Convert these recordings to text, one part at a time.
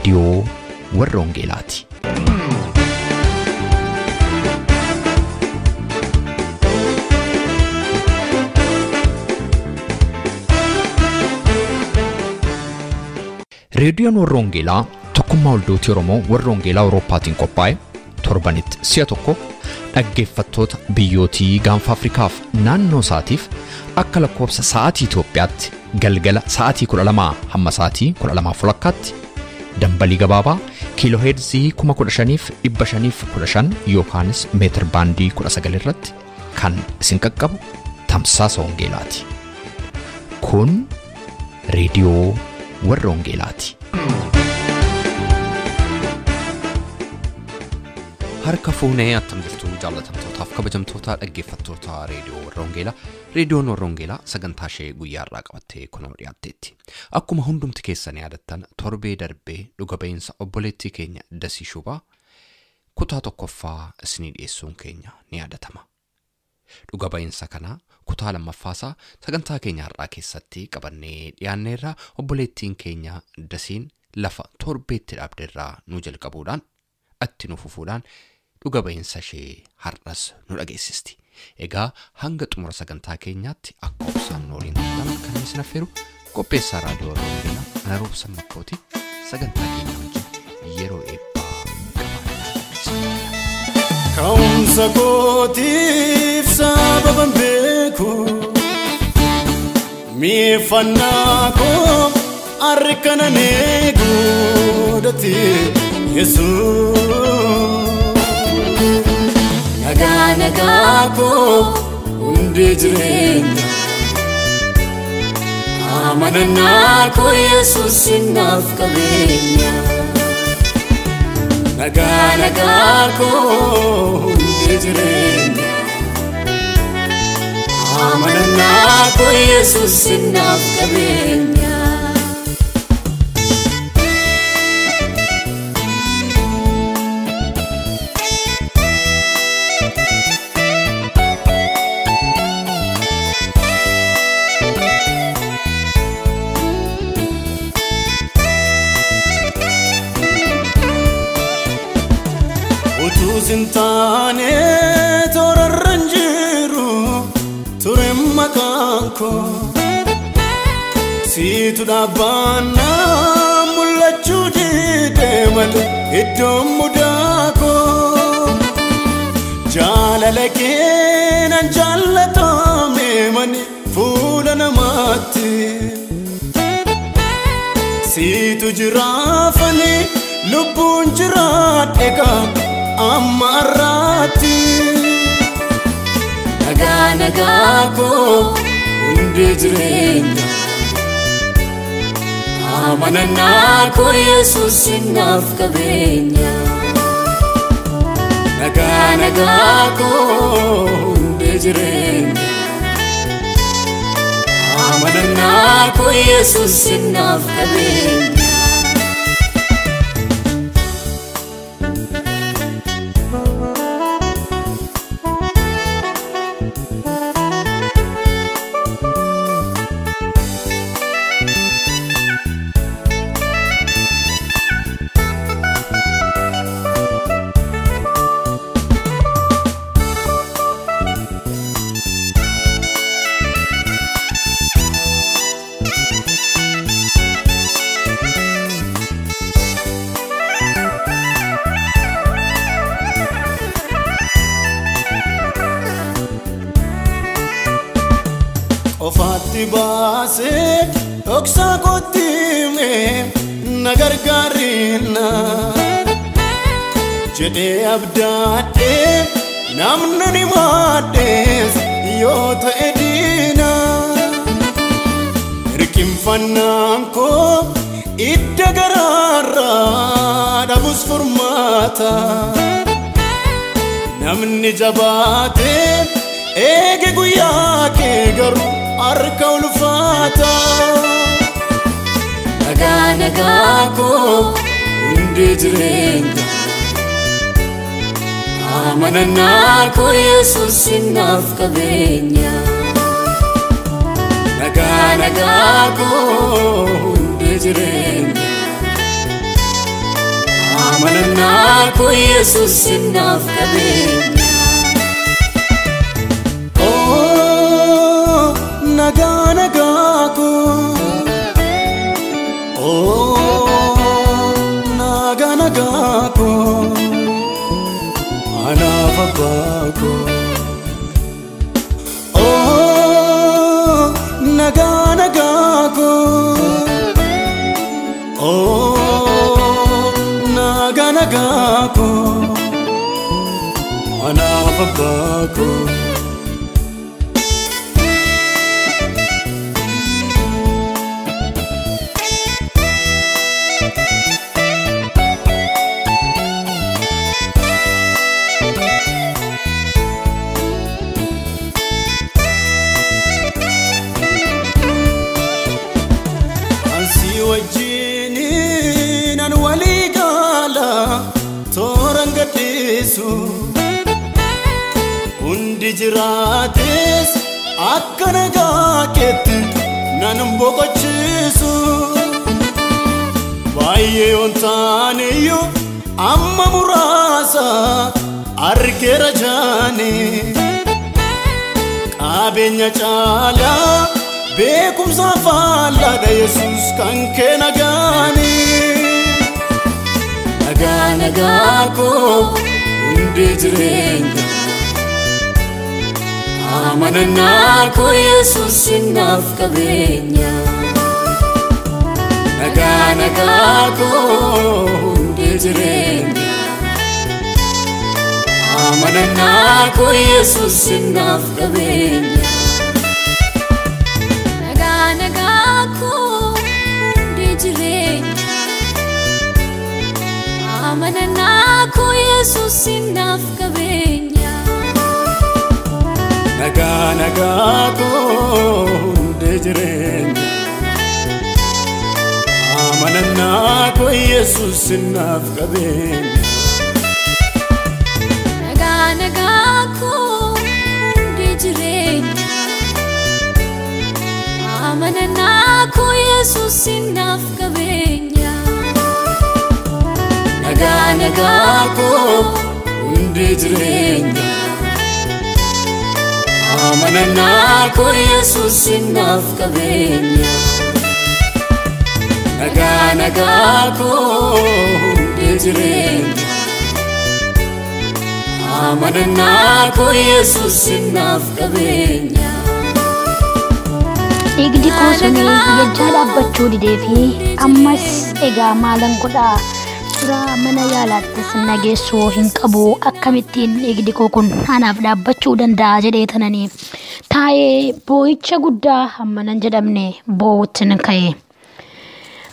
Reediyoo warra Wangeelaati. Reediyoon warra Wangeelaa tokkummaa waldootii Oromoo warra Wangeelaa Awurooppaatiin qophaa'e torbanitti si'a tokko dhaggeeffattoota biyyootii gaanfa Afrikaaf naannoo isaatiif akka lakkoofsa sa'aatii Itoophiyaatti galgala sa'aatii 12 hamma sa'aatii 12:30 dambalii gabaabaa kiilooheerzii 15,515 yookaanis meetir baandii 19 irratti kan isin qaqqabu tamsaasa Wangeelaati. Kun reediyoo warra Wangeelaati. Harka fuunee attam jirtu jaallatamtootaaf kabajamtoota dhaggeeffattoota reediyoo warra Wangeelaa. Reediyoon warra Wangeelaa sagantaa ishee guyyaa irraa qabattee kunoo dhiyaatteetti. Akkuma hundumti keessan yaadattan torbee darbee dhuga ba'iinsa obboleettii keenya Dasii Shubaa kutaa tokkoffaa isinii dhiyeessuun keenya ni yaadatama. Dhuga ba'iinsa kanaa kutaa lammaffaasaa sagantaa keenya har'aa keessatti qabannee dhiyaanneerra obboleettiin keenya Dasiin lafa torbeetti dhaabderraa nu jalqabuudhaan atti nu fufuudhaan dhuga ba'iinsa ishee har'as nu dhageessisti. Egaa hanga xumura sagantaa keenyaatti akka obsaan nu waliin turtan kan isin affeeru qopheessaa raadiyoo warra Wangeelaa ana Roobsan Makkooti sagantaa keenya wajjin yeroo eebbaa qabaannaa. Ka'umsa kootiif sababan beeku miifannaa koo harka eegu dati Yesuus. Nagaa nagaa koo hundee jireenya amanannaa koo Yesuus naaf qabeenya. Nagaa nagaa koo hundee jireenya amanannaa koo Yesuus naaf qabeenya. Sintaane toorarran jiru ture maqaan koo siitu dhaabbannaa mul'achuu didee malee iddoon mudaa koo jaalala keenan jaallatamee mani fuula namaatti siitu jiraafani lubbuun jiraadhe qaba. Amma arraati nagaa nagaa koo hundee jireenya amanannaa koo Yesuus naaf qabeenya. Nagaa nagaa koo hundee jireenya amanannaa koo Yesuus naaf qabeenya. Ofaatti baasee dhoksaa kootti himee na gargaarina jedhee abdaadhee namni ni maadhees yoo ta'e diina hirqinfannaan koo idda garaarraa dhabus furmaata namni jabaatee eege guyyaa kee garuu harka ulfaata. Nagaa nagaa koo hundee jireenya amanannaa koo Yesuus naaf qabeenya. Nagaa nagaa koo hundee jireenya. Nagaa koo Yesuus naaf qabeenya. Oh, nagaa nagaa koo. Oh, nagaa nagaa koo. Anaaf abbaa koo. Oh, nagaa nagaa koo. Oh, nagaa nagaa koo. Anaaf abbaa koo. Ansi wajjiniin an walii gaala tooraan gadhiisu. Hundi jiraates akka nagaa keetti nan boqochiisu. Baay'ee yoon taaneyyuu amma muraasa argeera jaane. Qabeenya caalaa beekumsa faallaadha Yesuus kan kee nagaani. Nagaa nagaa koo hundee jireenya. Amanannaa koo Yesuus naaf qabeenya. Nagaa nagaa koo hundee jireenya. Amanannaa koo Yesuus naaf qabeenya. Nagaa nagaa koo hundee jireenya. Amanannaa koo Yesuus naaf qabeenya. Nagaa nagaa koo hundee jireenya. Amanannaa koo Yesuus naaf qabeenya. Nagaa nagaa koo hundee jireenya. Amanannaa koo Yesuus naaf qabeenya. Nagaa nagaa koo hundee jireenya. Amanannaa koo Yesuus naaf qabeenya. Nagaa nagaa koo hundee jireenya. Amanannaa koo Yesuus naaf qabeenya. Dhiigdi koo suni ejjaa dhaabbachuu didee fi ammas egaa maalan godhaa suuraa mana yaalaattis na geessuu hin qabu akkamittiin dhiigdi koo kun anaaf dhaabbachuu danda'a jedhee tananii taa'ee boo'icha guddaa hamma nan jedhamne boo'utti nan ka'e.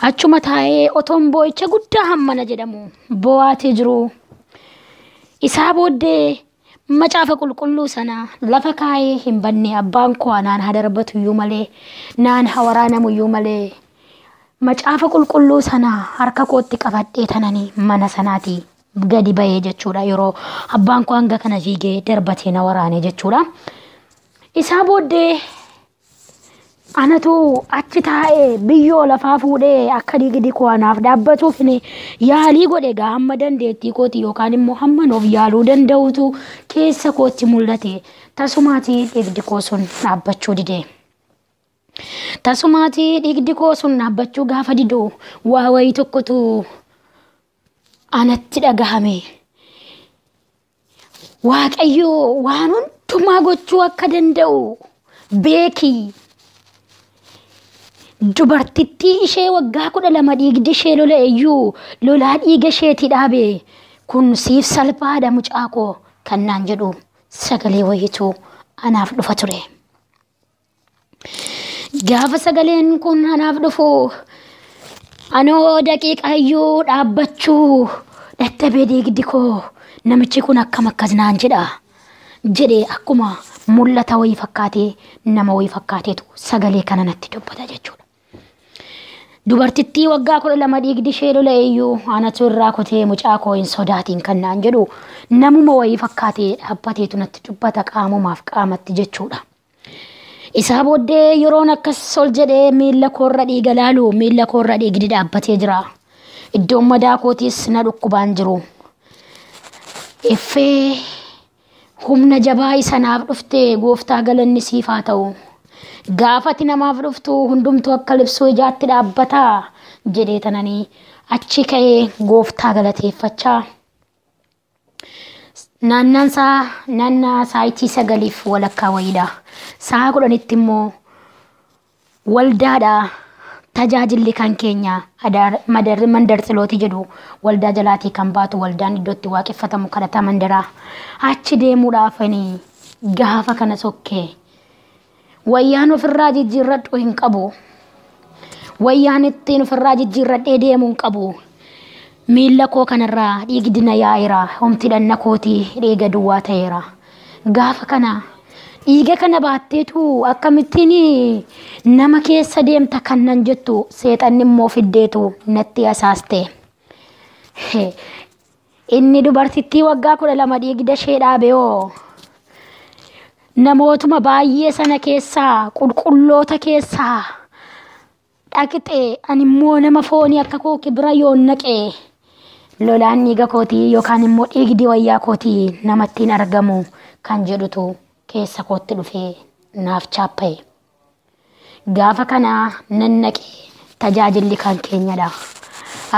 Achuma taa'ee otoon boo'icha guddaa hammana jedhamu boo'aatee jiru. Isaa booddee macaafa qulqulluu sana lafa kaa'ee hin banne abbaan koo naan haa darbatu iyyuu malee naan haa waraanamu iyyuu malee macaafa qulqulluu sana harka kootti qabadhee tananii mana sanaati gadi ba'ee jechuudha yeroo abbaan koo hanga kana fiigee darbatee na waraane jechuudha. Isaa booddee anatu achi taa'ee biyyoo lafaa fuudhee akka dhiigdi koo anaaf dhaabbatuuf yaalii godhe egaa hamma dandeettii kooti yookaan immoo hamma nuuf yaaluu danda'utu keessa kootti mul'ate. Tasumaatii dhiigdi koo sun dhaabbachuu dide. Tasumaatii dhiigdi koo sun dhaabbachuu gaafa didu waa wayii tokkotu anatti dhagahame. Waaqayyo waan hundumaa gochuu akka danda'u beeki. Dubartittii ishee waggaa 12 dhiigdi ishee lola'e iyyuu lolaa dhiiga isheetii dhaabe kun siif salphaadha mucaa koo kan naan jedhu sagalee wayiitu anaaf dhufa ture. Gaafa sagaleen kun anaaf dhufu anoo daqiiqaa iyyuu dhaabbachuu dadhabee dhiigdi koo namichi kun akkam akkas naan jedha jedhee akkuma mul'ata wayii fakkaatee nama wayii fakkaateetu sagalee kana natti dubbata jechuudha. Dubartittii waggaa 12 dhiigdi ishee lola'e iyyuu anatu irraa kutee mucaa koo hin sodaatiin kan naan jedhu namuma wayii fakkaatee dhaabbateetu natti dubbata qaamumaaf qaamatti jechuudha. Isaa booddee yeroon akkas ol jedhee miilla koorra dhiiga laalu miilla koorra dhiigdi dhaabbatee jira. Iddoon madaa kootiis na dhukkubaan jiru. Effee humna jabaa isa naaf dhufte gooftaa galanni siif haa ta'u. Gaafati namaaf dhuftu hundumtuu akka libsuu ijaatti dhaabbataa jedhee tananii achi ka'ee gooftaa galateeffachaa. Naannaan isaa naannaa saayitii 9:15 wayiidha. Sa'a 10tti immoo waldaadha. Tajaajilli kan keenya mandar tsilooti jedhu waldaa jalaatii kan baatu waldaan iddootti waaqeffatamu kadhata mandaraa. Achi deemuudhaaf gaafa kana sokkee wayyaan ofirraa jijjiirradhu hin qabu. Wayyaan ittiin ofirraa jijjiirradhee deemuu hin qabu. Miilla koo kanarraa dhiigdi na yaa'eera. Homti dhanna kootii dhiiga duwwaa ta'eera. Gaafa kana dhiiga kana baatteetu akkamittiin nama keessa deemta kan nan jettu seexanni immoo fiddeetu natti asaaste. Inni dubartittii waggaa 12 dhiigda ishee dhaabe hoo namootuma baay'ee sana keessaa qulqulloota keessaa dhaqxe ani immoo nama foonii akka koo bira yoon naqe lolaan dhiiga kootii yookaan immoo dhiigdi wayyaa kootii namatti hin argamu kan jedhutu keessa kootti dhufee naaf chaappa'e. Gaafa kana nan naqe tajaajilli kan keenyadha.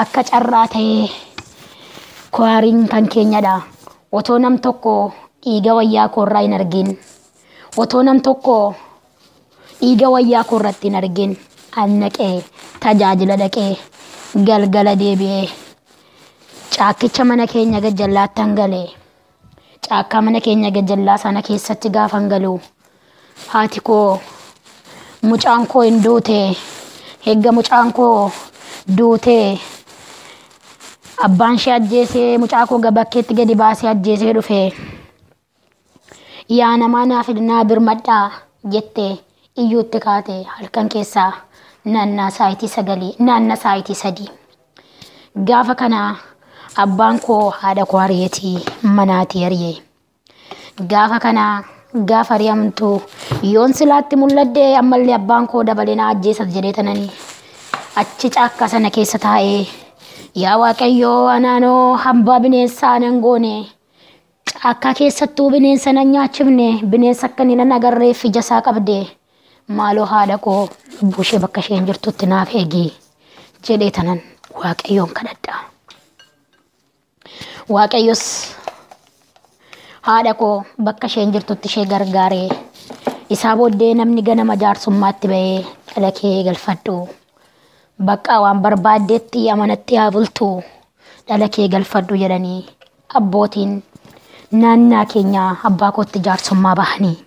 Akka carraa ta'ee kwaariin kan keenyadha. Otoo nam tokko dhiiga wayyaa koorraa hin argin, otoo nam tokko dhiiga wayyaa koorratti hin argin an naqee tajaajila dhaqee galgala deebi'ee caakkicha mana keenya gajjallaatti hangalee. Caakkaa mana keenya gajjallaa sana keessatti gaafa hangalu haati koo mucaan koo hin duute, eegga mucaan koo duute abbaan ishee ajjeesee mucaa koo gabakkeetti gadi baasee ajjeesee dhufe. Yaa namaa naaf naa birmadhaa jettee iyyuutti kaate halkan keessaa naannaa saayitii 9 naannaa saayitii 3. Gaafa kana abbaan koo haadha koo ari'eetii manaatii ari'e. Gaafa kana gaafa ari'amtu yoon silaatti mul'adde ammallee abbaan koo dabalee na ajjeesas jedhee tananii achi caakkaa sana keessa taa'ee yaa Waaqayyoo anaanoo hambaa bineensaa nan goone caakkaa keessattuu bineensa nan nyaachifne bineensa akka inni nan agarreef ija isaa qabde maaloo haadha koo lubbuu ishee bakka isheen jirtutti naaf eegi jedhee tanan Waaqayyoon kadhadha. Waaqayyos haadha koo bakka isheen jirtutti ishee gargaaree isaa booddee namni ganama jaarsummaatti ba'ee dhala kee galfadhu. Bakka waan barbaaddeetti amanatti haa bultu dhala kee galfadhu jedhanii abbootiin naannaa keenyaa abbaa kootti jaarsummaa bahanii.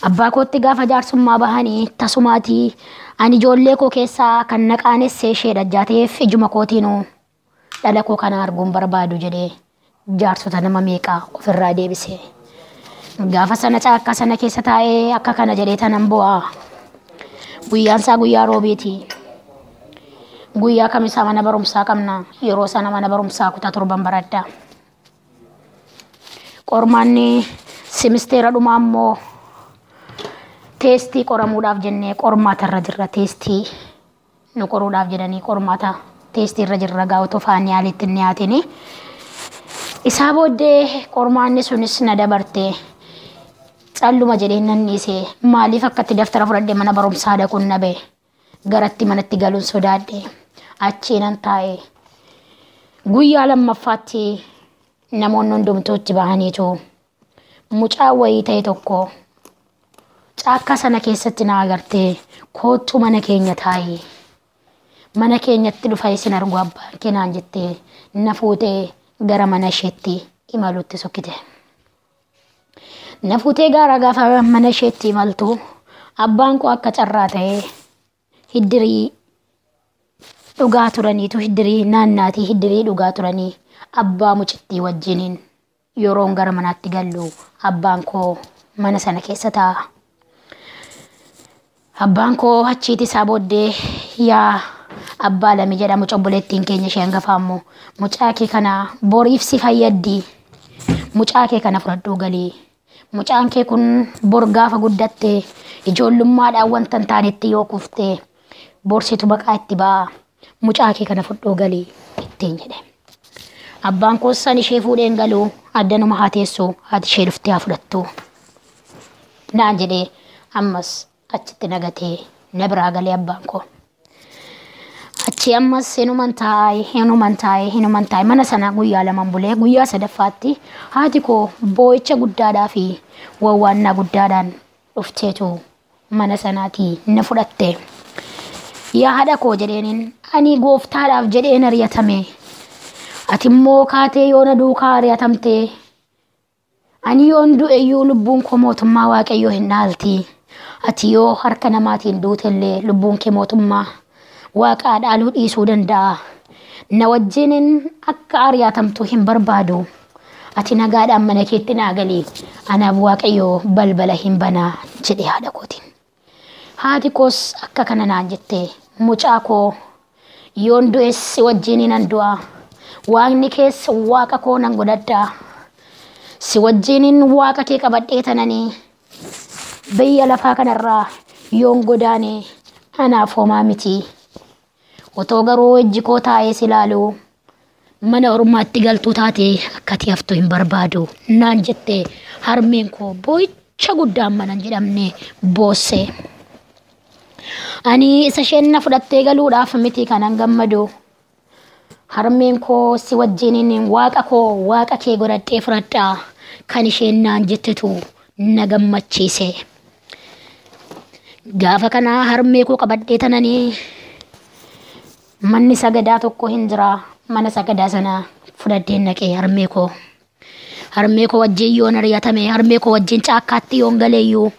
Abbaa kootti gaafa jaarsummaa bahanii tasumaatii ani ijoollee koo keessaa kan na qaanessee isheedha jaateef ijuma kootiinuu dhala koo kana arguun barbaadu jedhee jaarsota nama meeqaa ofirraa deebise. Gaafa sana caakkaa sana keessa taa'ee akka kana jedhee tanan bu'aa. Guyyaan isaa guyyaa roobiiti. Guyyaa kamisaa mana barumsaa qabna. Yeroo sana mana barumsaa kutaa 7 baradha. Qormaanni simisteera dhumaa immoo teestii qoramuudhaaf jennee qormaata irra jirra. Teestii nu qoruudhaaf jedhanii qormaata teestii irra jirra gaa'ota faanii haalitti hin dhiyaatini. Isaa booddee qormaanni sunis na dabarte. Calluma jedhee nan dhiise. Maaliif akkatti daftara fudhadhee mana barumsaa dhaquun dhabe? Garatti manatti galuun sodaadhe. Achii nan taa'e. Guyyaa lammaffaatti namoonni hundumtuu itti bahaniitu mucaa wayii ta'e tokko caakkaa sana keessatti na agartee koottu mana keenya taa'i. Mana keenyatti dhufa isin argu abbaan kee naan jettee na fuutee gara mana isheetti imaluutti sokkite. Na fuutee gara gaafa mana isheetti imaltu abbaan koo akka carraa ta'ee hiddirii dhugaa turaniitu hiddirii naannaatii hiddirii dhugaa turanii abbaa mucittii wajjiniin yeroon gara manaatti gallu abbaan koo mana sana keessa taa'a. Abbaan koo achiiti isaa booddee yaa abbaa lami jedhamu obboleettiin keenya ishee hangafaa immoo mucaa kee kana boriif si fayyaddi. Mucaa kee kana fudhadhuu galii. Mucaan kee kun bor gaafa guddatte ijoollummaadhaan wanta hin taanetti yoo kufte borsitu baqaa itti ba'a. Mucaa kee kana fudhuu galii ittiin jedhe. Abbaan koos ani ishee fuudheen galuu addanuma haa teessu haati ishee dhuftee haa fudhattu naan jedhee ammas achitti nagatee na biraa galee abbaan koo. Achi ammas hinuman taa'ee mana sana guyyaa 2 bulee guyyaa sadaffaatti haati koo boo'icha guddaadhaa fi wawwaannaa guddaadhaan dhufteetu mana sanaatii na fudhatte. Yaa haadha koo jedheeniin ani gooftaadhaaf jedheen ari'atame. Ati immoo kaatee yoo na duukaa ari'atamte ani yoon du'e iyyuu lubbuun koo mootummaa Waaqayyoo hin dhaalti. Ati yoo harka namaatiin duutellee lubbuun kee mootummaa Waaqaa dhaaluu dhiisuu danda'a. Na wajjinin akka ari'atamtu hin barbaadu. Ati nagaadhaan mana keetti naa gali. Anaaf Waaqayyoo balbala hin banaa jedhe haadha kootiin. Haati koos akka kana naan jette mucaa koo yoon du'es si wajjinin nan du'a. Waaqni kees waaqa koo nan godhadha. Si wajjinin waaqa kee qabadhee tananii biyya lafaa kanarraa yoon godaane anaaf homaa miti. Otoo garuu ijji koo taa'ee si ilaalu mana ormaatti galtuu taate akka ati haftu hin barbaadu naan jette harmeen koo boo'icha guddaan mana hin jedhamne boosse. Ani isa isheen na fudhattee galuudhaaf miti kanan gammadu. Harmeen koo si wajjiniin waaqa koo waaqa kee godhadhee fudhadhaa kan isheen naan jettetu na gammachiise. Gaafa kana harmee koo qabadhee tananii manni sagadaa tokko hin jira. Mana sagadaa sana fudhadheen naqee harmee koo. Harmee koo wajjin yoon ari'atame, harmee koo wajjin caakkaatti yoon galeeyyuu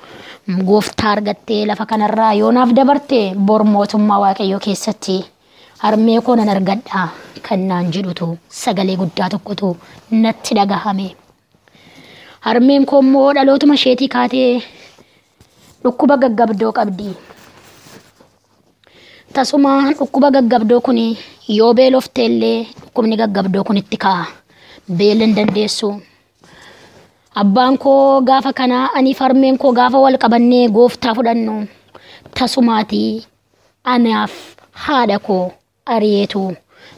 gooftaa argattee lafa kanarraa yoonaaf dabarte bor mootummaa Waaqayyoo keessatti harmee koo nan argadha kan naan jedhutu sagalee guddaa tokkotu natti dhagahame. Harmeen koo immoo dhalootuma isheetii kaatee dhukkuba gaggabdoo qabdi. Tasuma dhukkuba gaggabdoo kun yoo beelofte illee dhukkubni gaggabdoo kun itti ka'a. Beela hin dandeessu. Abbaan koo gaafa kana ani harmeen koo gaafa wal qabannee gooftaa fudhannu tasumaatii anaaf haadha koo ari'eetu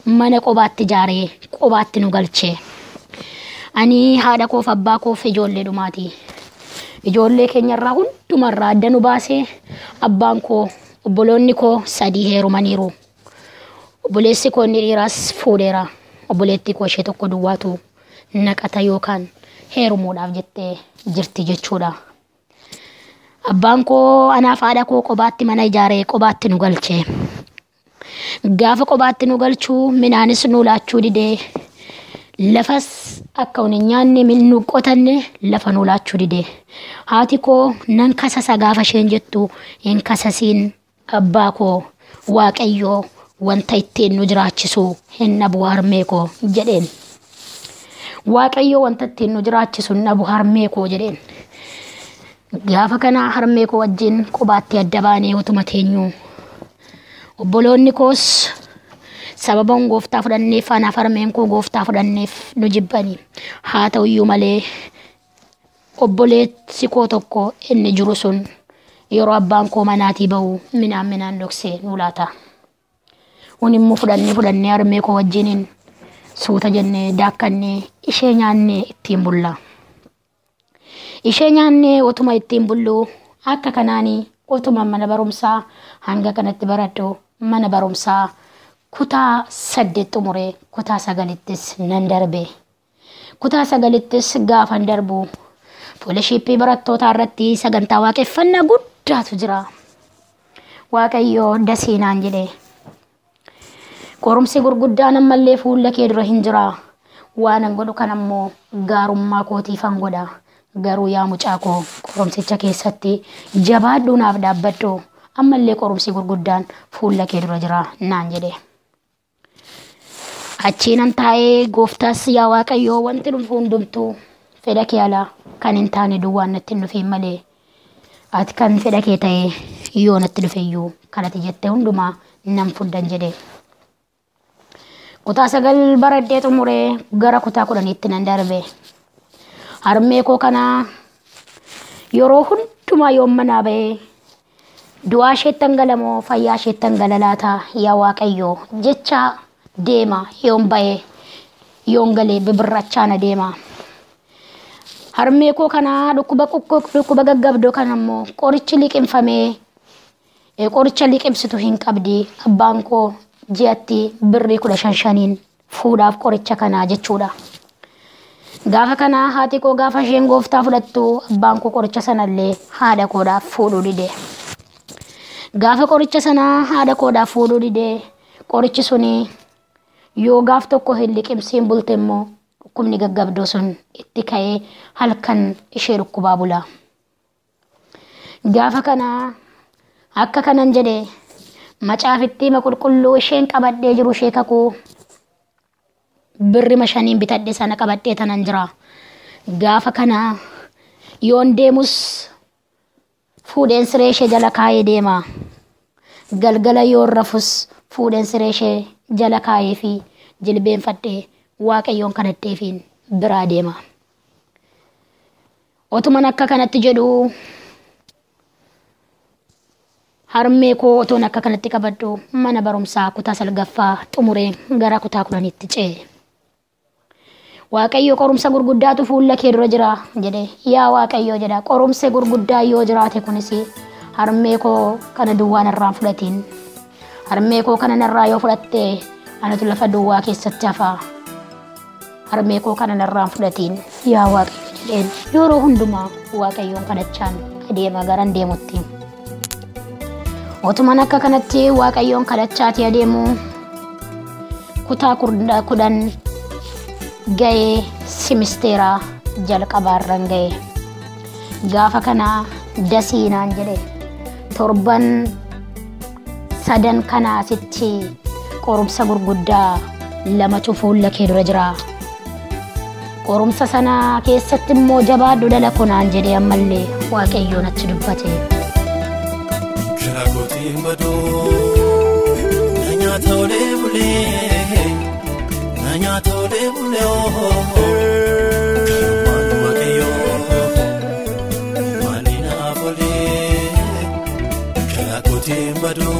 mana qobaatti ijaaree qobaatti nu galche. Ani haadha koof abbaa koof ijoollee dhumaati. Ijoollee keenyarraa hundumarraa adda nu baasee abbaan koo obboloonni koo 3 heerumaniiru. Obboleessi koo inni dhiiraas fuudheera. Obboleettii koo ishee tokko duwwaatu naqata yookaan heerumuudhaaf jettee jirti jechuudha. Abbaan koo anaaf haadha koo qobaatti mana ijaaree qobaatti nu galche. Gaafa qobaatti nu galchuu midhaanis nu laachuu didee lafas akka hin nyaanne nu qotanne lafa nu laachuu didee. Haati koo nan kasasa gaafa isheen jettu hin kasasiin abbaa koo Waaqayyoo wanta ittiin nu jiraachisu hin dhabu harmee koo jedheen. Waaqayyoo wanta ittiin nu jiraachisu hin dhabu harmee koo jedheen. Gaafa kana harmee koo wajjin qobaatti adda baanee utuma teenyu. Obboloonni koos sababa gooftaa fudhanneef anaaf harmeen koo gooftaa fudhanneef nu jibbani. Haa ta'u iyyuu malee obboleessi koo tokko inni jiru sun yeroo abbaan koo manaatii ba'u midhaan dhoksee nu laata. Kun immoo fudhannee harmee koo wajjiniin suuta jennee daakkannee ishee nyaannee ittiin bulla. Ishee nyaannee otuma ittiin bullu akka kanaanii otuma mana barumsaa hanga kanatti baradhu mana barumsaa kutaa 8 xumuree kutaa 9ttis nan darbe. Kutaa 9ttis gaafan darbu foolashiippii barattootaa irratti sagantaa waaqeffannaa guddaatu jira. Waaqayyoo dasii naan jedhe. Qorumsi gurguddaan ammallee fuula kee dura hin jira. Waan an godhu kan ammoo gaarummaa kootiifan godha. Garuu yaa mucaa koo qorumsicha keessatti jabaadhuu naaf dhaabbadhu. Ammallee qorumsi gurguddaan fuula kee dura jira naan jedhe. Achiinan taa'ee gooftaas yaa Waaqayyoo wanti dhufu hundumtuu fedha kee alaa kan hin taane duwwaan natti hin dhufiin malee ati kan fedha kee ta'e yoo natti dhufe iyyuu kan ati jette hundumaa nan fudhan jedhe. Kutaa 9 baradhee xumuree gara kutaa 10tti nan darbe. Harmee koo kana yeroo hundumaa yoon manaa ba'ee du'aa isheettan galamoo fayyaa isheettan gala laata yaa Waaqayyoo jecha deema yoon ba'ee Yoon galee bibirrachaa na deema. Harmee koo kanaa dhukkuba gaggabdoo kana immoo qorichi liqimfamee qoricha liqimsitu hin qabdi. Abbaan koo ji'atti birrii 15 fuudhaaf qoricha kanaa jechuudha. Gaafa kana haati koo gaafa isheen gooftaa fudhattu abbaan koo qoricha sanallee haadha koodhaaf fuudhuu dide. Gaafa qoricha sanaa haadha koodhaaf fuudhuu dide qorichi suni yoo gaaf tokko hin liqimsiin bulte immoo dhukkubni gaggabdoo sun itti ka'ee halkan ishee dhukkubaa bula. Gaafa kana akka kanan jedhe macaafittii qulqulluu isheen qabadhee jiru ishee kakuu birri 5 bitadhe sana qabadhee tanan jira. Gaafa kana yoon deemus fuudheen siree ishee jala kaayee deema. Galgala yoon rafus fuudheen siree ishee jala kaayee fi jilbeenfadhee Waaqayyoon kadhadheefiin biraa deema. Otuman akka kanatti jedhu harmee koo otoon akka kanatti qabadhu mana barumsaa kutaa 9ffaa xumuree gara kutaa 10tti ce'e. Waaqayyo qorumsa gurguddaatu fuula kee dura jira jedhe. Yaa Waaqayyo jedha qorumsa gurguddaa yoo jiraate kunis harmee koo kana duwwaa narraa fudhatiin. Harmee koo kana narraa yoo fudhatte anatu lafa duwwaa keessatti hafa. Harmee koo kana narraa fudhatiin yaa Waaqayyo jedheen yeroo hundumaa Waaqayyoon kadhachaan adeema garan deemutti. Otuman akka kanatti Waaqayyoon kadhachaatii adeemu kutaa 10 ga'ee simisteeraa jalqabaarran ga'e. Gaafa kana dasii naan jedhe torban 3 kana asitti qorumsa gurguddaa 2tu fuula kee dura jira. Qorumsa sana keessatti immoo jabaadhu dhala koo naan jedhe ammallee Waaqayyoon achi dubbate. Karaa kootiin baduu na nyaata olee bulee na nyaata olee bulee karumaan Waaqayyoo maali naaf olee karaa kootiin baduu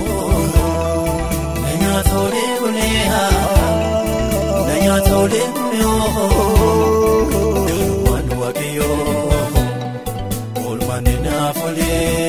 na nyaata olee bulee na nyaata olee bulee karumaan Waaqayyoo oolmaan naaf olee.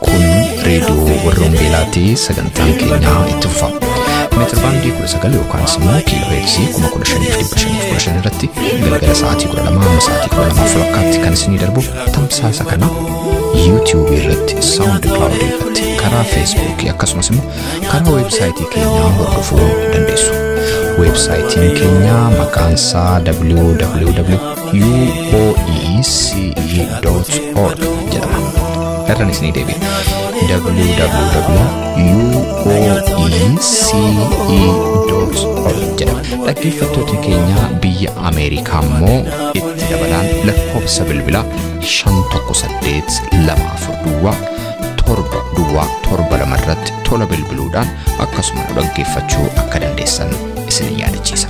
Kun reediyoo warra Wangeelaati. Sagantaan keenya itti fufa. Meetir baandii 19 yookaan immoo kiiloo heerzii 15,515 irratti galgala sa'aatii 12 hamma sa'aatii 12:30 kan isinii darbu tamsaasa kana YouTube irratti, SoundCloud irratti, karaa Facebook akkasumas immoo karaa weebsaayitii keenyaa hordofuu dandeessu. Weebsaayitiin keenya maqaan isaa www.uoece.org jedhama. Irraan isinii deebi'a. www.uoece.org jedhama. Dhaggeeffattootni keenya biyya Ameerikaa immoo itti dabalaan lakkoofsa bilbilaa 518 24 7 7 irratti tola bilbiluudhaan akkasuma nu dhaggeeffachuu akka dandeessan isin yaadachiisa.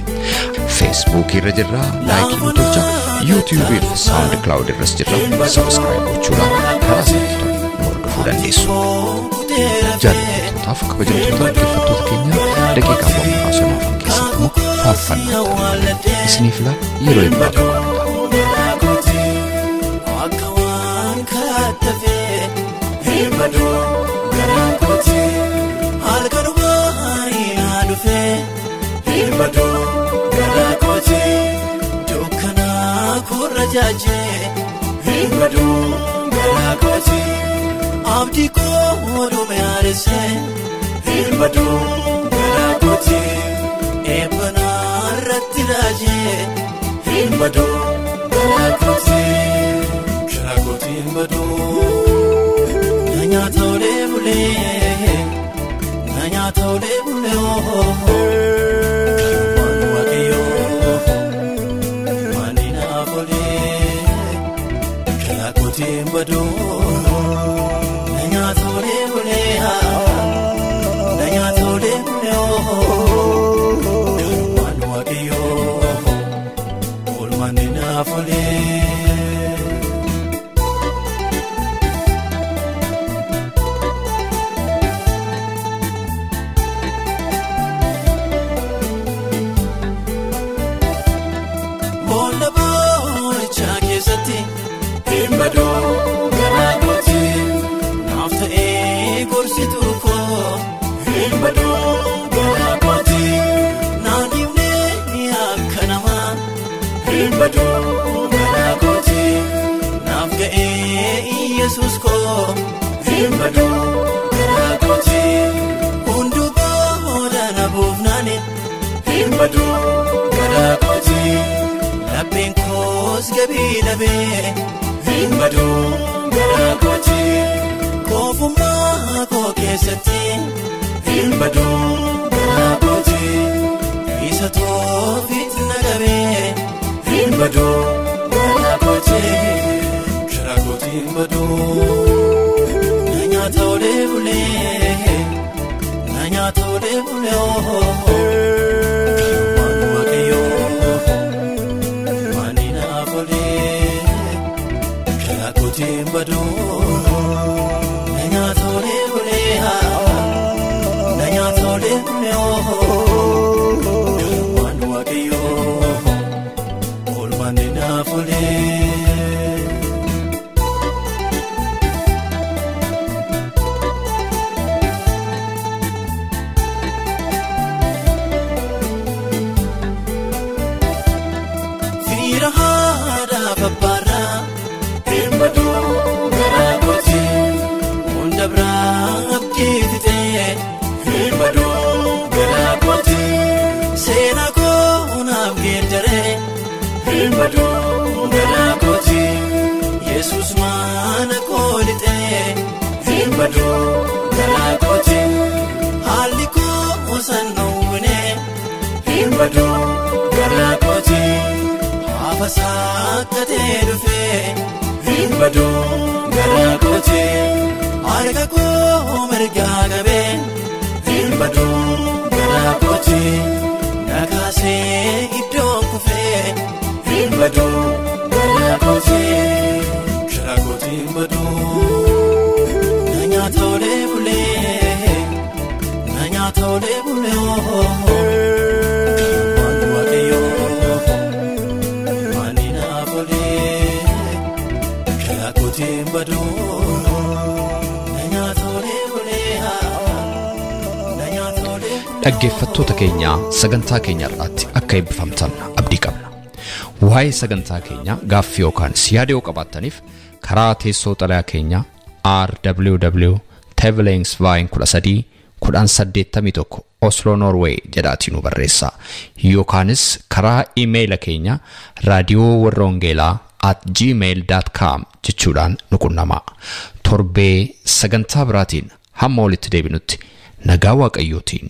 Facebook irra jirra, laayikii nu tolcha, YouTube fi SoundCloud irras jirra, subscribe gochuudhaan karaa isinitti tolu nu hordofuu dandeessu. Jaallatamtootaaf kabajamtoota dhaggeeffattoota keenya daqiiqaawwan muraasa nu hafan keessatti immoo faarfannaa isiniif laa yeroo eebbaa qabaadha. Akka waan kattafee hin baduu garaa kooti halkan baariyaa dhufee hin baduu garaa kooti dukkanaa korra jaajee hin baduu garaa kooti abdii koo dhume haaresee. Hin badu garaa kooti eebba narratti raajee hin badu garaa kooti garaa kooti hin badu na nyaata olee bulee na nyaata olee bulee waan waaqayyoo maani naaf olee garaa kooti hin badu na nyaata olee bulee na nyaata olee bulee waan waaqayyoo oolmaani naaf olee. Boolla boolichaa keessatti hin badu garaa kooti naaf ta'ee gorsituu koo hin badu garaa kooti naan dhiibnee akka namaa hin badu garaa kooti naaf ga'ee Yesuus koo hin badu garaa kooti hunduu booda na buufnaani hin badu garaa kooti. Lapheen koos gabii dhabee hin badu garaa kooti koofummaa koo keessatti hin badu garaa kooti isa toofiit na qabee hin badu garaa kooti garaa kooti hin badu na nyaata olee bulee na nyaata olee bulee waan waaqayyoo. Kooti hin badu na nyaata olee bulee na nyaata olee bulee waan waaqayyoo oolmaan naaf olee. Fiira haadha babbaarraa. Hin badu garaa kooti hunda biraa abdii fixee hin badu garaa kooti seenaa koo naaf geeddaree hin badu garaa kooti Yesuus maana koo lixee hin badu garaa kooti haalli koo san dhowwinee hin badu garaa kooti hafasaa akka ta'e dhufee. Hin badu garaa kooti harka koo mirgaa qabee hin badu garaa kooti na kaasee iddoon kufee hin badu garaa kooti garaa kooti hin badu na nyaata olee bulee na nyaata olee bulee waan waaqayyoo maani naaf olee. Kooti hin badu na nyaata olee bulee na nyaata olee. Dhaggeeffattoota keenya sagantaa keenya irratti akka eebbifamtan abdii qabna. Waa'ee sagantaa keenya gaaffii yookaan yaada yoo qabaattaniif karaa teessoo xalayaa keenya RWW Tevelingsveien 13 1081 Oslo Norway jedhaatii nu barreessaa. Yookaanis karaa iimeeyila keenya raadiyoo warra wangeelaa @gmail.com jechuudhaan nu qunnamaa. Torbee sagantaa biraatiin hamma walitti deebinutti nagaa waaqayyootiin